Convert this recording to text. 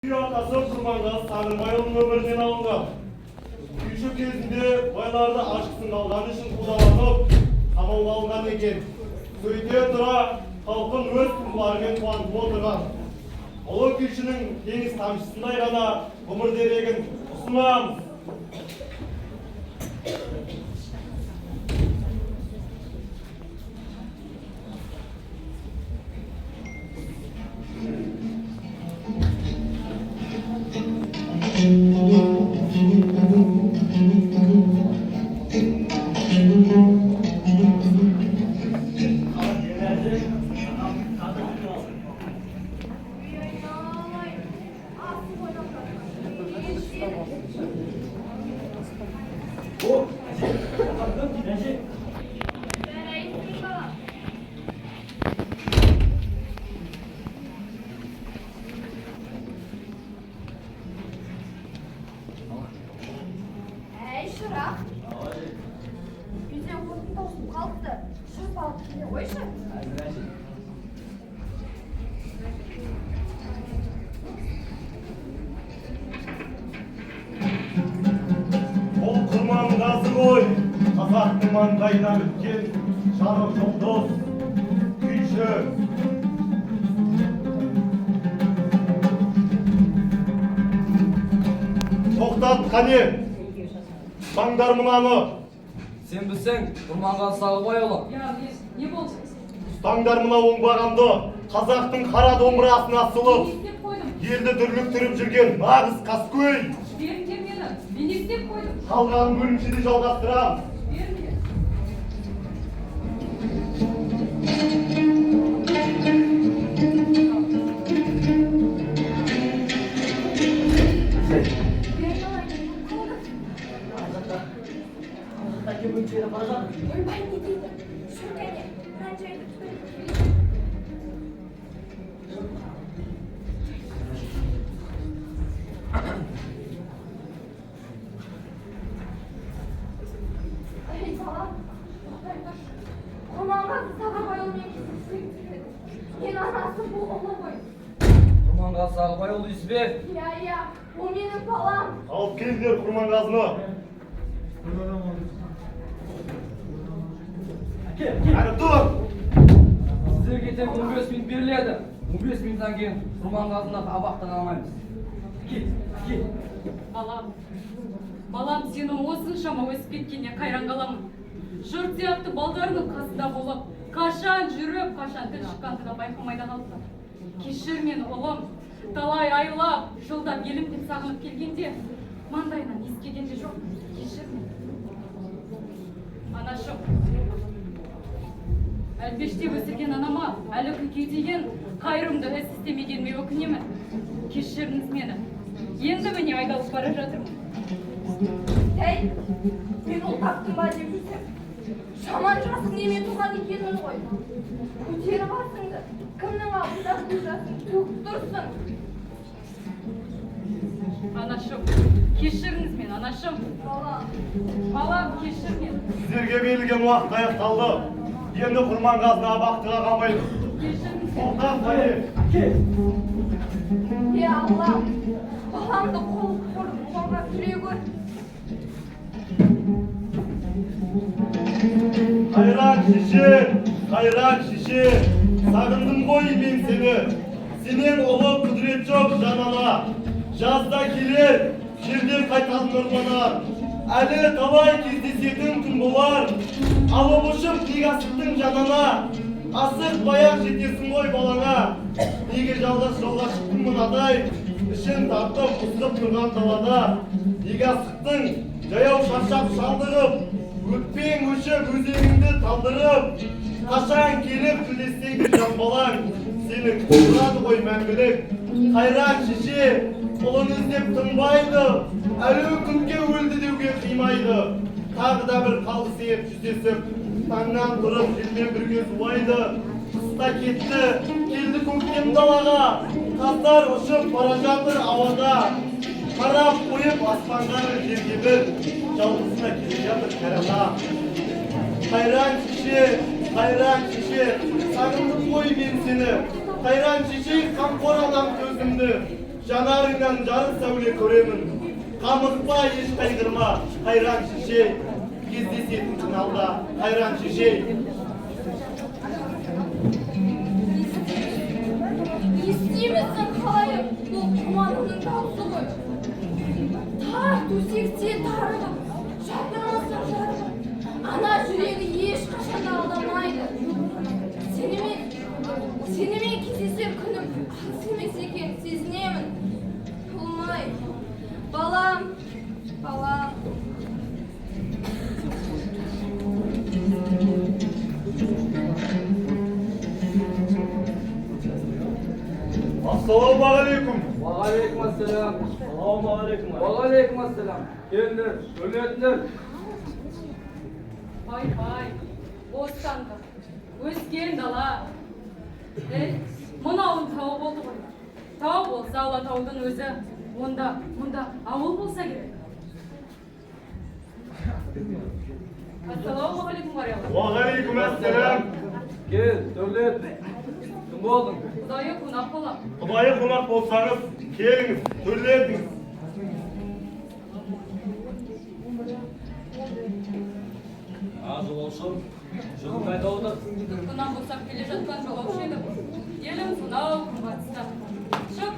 Күй атасы Құрманғазы Сағырбайұлының өмірінен алынған. Күйші кезінде байларды ашқысын алғаны үшін қудаланып, қамауға алынған екен. Сөйте тұра халқын өз туындыларымен қуантып отырған. Ұлы күйшінің теңіз тамшысындай ғана ғұмыр дерегін ұсынамыз. Ой-ой-ой, асық ойнап жатқан. О, әже, әже. Жарайсың, балам. Әй, шырақ, үйде отын таусылып қалыпты. Жүріп алып келе қойшы. Әзір, әже. Бұл Құрманғазы ғой, қазақтың маңдайына біткен жарық жұлдыз, күйші. Тоқтат, қане, ұстаңдар мынаны, Сен білсең, Құрманғазы Сағыбайұлы. Иә, не болды? ұстаңдар мына оңбағанды, қазақтың қара домбырасына асылып, Не істеп қойдым? елді дүрліктіріп жүрген нағыз қаскөй. Жіберіңдер мені. Мен не істеп қойдым? Қалғанын бөлімшеде жалғастырамыз. Жіберіңдер. Бері не болып қалды? Әке бөлімшеге бара жатыр. Ойбай, не дейді? Жүр, кәне, мына жайды түгел келейін. Ей, балам, тоқтай тұршы. Құрманғазы Сағырбайұлымен кездеспек деп едім. Мен анасы, бұл ұлы ғой. Құрманғазы Сағыбайұлы дейсіз бе? Иә, ол менің балам. Алып келіңдер Құрманғазыны. Әке, әке. Әрі тұр. Сіздерге тек 15 минут беріледі. 15 минуттан кейін Құрманғазыны абақтыға алмаймыз. Әке, әке. Балам, балам, сенің осыншама өсіп кеткеніне қайран қаламын. Жұрт сияқты балдарының қасында болып, қашан жүріп, қашан тіл шыққанды да байқамай да қалыпты. Кешір мені, ұлым. Талай айлап, жылдап елім деп сағынып келгенде, маңдайынан иіскеген де жоқ. Кешір мені. Анашым, әлпештеп өсірген анама әлі күнге дейін қайырымды іс істемегеніме өкінемін. Кешіріңіз мені. Енді міне айдалып бара жатырмын. Әй, мен ұл таптым ба деп жүрсем, жаман жасық неме туған екенмін ғой. Көтер басыңды, кімнің алдында көз жасың төгіп тұрсың? Анашым, кешіріңіз мені, анашым. Балам, Балам, кешір мені. Сіздерге берілген уақыт аяқталды. Енді Құрманғазыны абақтыға қамаймыз. Кешіріңіз мені. Тоқтат, қане. Әке. Е, Алла, баламды қол қорғап жүре көр. Қайран шеше, қайран шеше, сағындым ғой мен сені. Сенен ұлы құдірет жоқ, жан ана. Жазда келер, жерден қайтқан нұрланар. Әлі талай кездесетін күн болар. Алып ұшып неге асықтың, жан ана? Асықпай-ақ жетесің ғой балаңа. Неге жалғыз жолға шықтың мынадай? Ішін тартып, ысқып тұрған далада. Неге асықтың, жаяу шаршап шалдығып, өкпең өшіп, өзегіңді талдырып, қашан келіп тілдессең де жан балаң, сені күтіп тұрады ғой мәңгілік. Қайран шеше, ұлын іздеп тынбайды, әлі күнге өлді деуге қимайды. Тағы да бір қалғысы еп жүздесіп, таңнан тұрып желмен бірге зулайды. Қыста кетті, келді көктем далаға, қаздар ұшып бара жатыр ауада. Қарап қойып аспанға бір, жерге бір, жалғызына келе жатыр кәрі ата. Қайран шеше, қайран шеше, сағындым ғой мен сені. Қайран шеше, қамқор анам төзімді. Жанарыңнан жарық сәуле көремін. Қамықпа, еш қайғырма, қайран шешей. Кездесетін күн алда, қайран шешей. Естимісің, қалайым, бұл Құрманымның даусы ғой. Тар төсекте тарығып, жатырмысың, жатыр. Ана жүрегі ешқашан да алдамайды. Сенімен кездесер күнім алыс емес екенін сезінемін. Болмай, балам, балам. Ассалаумағалейкум. Уағалейкум ассалам. Ассалаумағалейкум. Уағалейкум ассалам. Келіңдер, төрлетіңдер. Ай, ай, бостандық, өскен дала. Ей, мынауың тау болды ғой. Тау болса, Алатаудың өзі, онда, мұнда ауыл болса керек. Ассалаумағалейкум, қариялар. Уағалейкум ассалам. Кел, төрлет. Кім болдың? Құдайы қонақ балам. Құдайы қонақ болсаңыз, келіңіз, төрлетіңіз. А, жолаушы, жүгің қайда отыр? Тұтқыннан босап келе жатқан жолаушы едім. Елім сонау күнбатыста. Шық.